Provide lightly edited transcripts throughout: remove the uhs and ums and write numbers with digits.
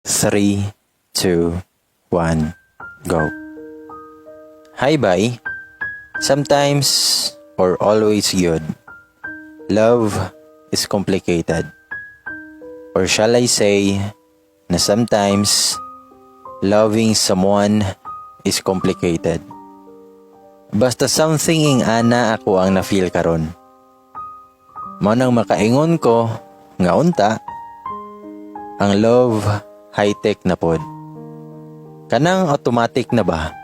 3, 2, 1, go. Hi, bye. Sometimes, or always good. Love is complicated. Or shall I say, na sometimes, loving someone is complicated. Basta something ing ana ako ang na-feel karon. Mao nang makaingon ko nga unta ang love high-tech na pod. Kanang automatic na ba?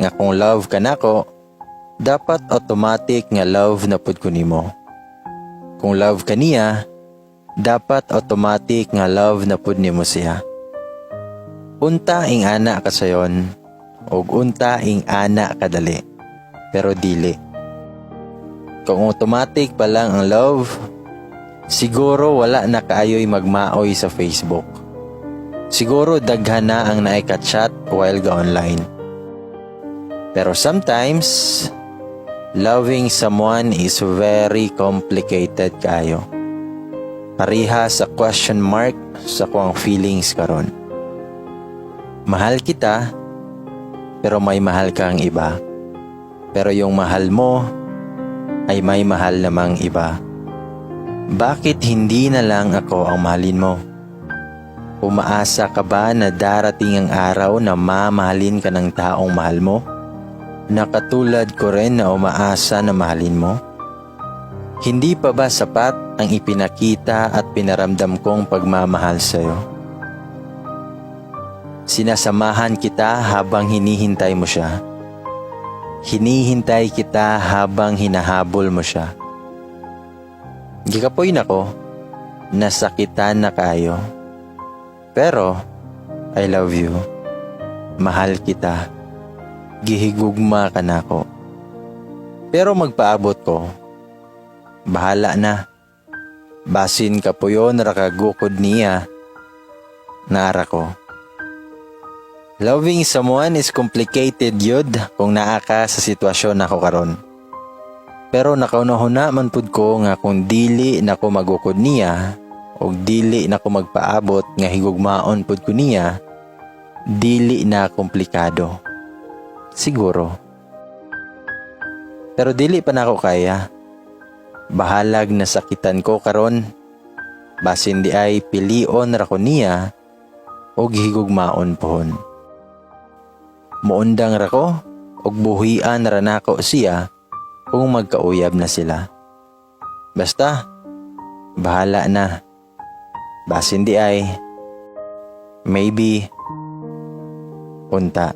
Nga kung love ka nako, dapat automatic nga love na pod ko nimo. Kung love ka niya, dapat automatic nga love na pod nimo siya. Unta ing ana kasayon, ug unta ing ana kadali, pero dili. Kung automatic pa lang ang love, siguro wala na kaayo'y magmaoy sa Facebook. Siguro daghan na ang naay chat while ga online. Pero sometimes, loving someone is very complicated kayo. Pareha sa question mark sa kuang feelings karon. Mahal kita, pero may mahal kang iba. Pero yung mahal mo ay may mahal namang iba. Bakit hindi na lang ako ang mahalin mo? Umaasa ka ba na darating ang araw na mamahalin ka ng taong mahal mo? Na katulad ko rin na umaasa na mahalin mo? Hindi pa ba sapat ang ipinakita at pinaramdam kong pagmamahal sa'yo? Sinasamahan kita habang hinihintay mo siya. Hinihintay kita habang hinahabol mo siya. Gikapoy na ko, nasakitan na kayo. Pero, I love you. Mahal kita. Gihigugma ka nako. Pero magpaabot ko. Bahala na. Basin kapuyon ra kag ukod niya. Naa ra ko. Loving someone is complicated yun kung naa ka sa sitwasyon nako karon. Pero nakaunahuna man pud ko nga kung dili nako magukod niya o dili nako magpaabot nga higugmaon pud ko niya, dili na komplikado. Siguro. Pero dili pa nako kaya. Bahalag nasakitan ko karon. Basin di ay pilion ra ko niya o gihigugmaon pohon. Muundang ra ko og buhian ra nako siya kung magkauyab na sila. Basta, bahala na. Basin di ay, maybe, unta.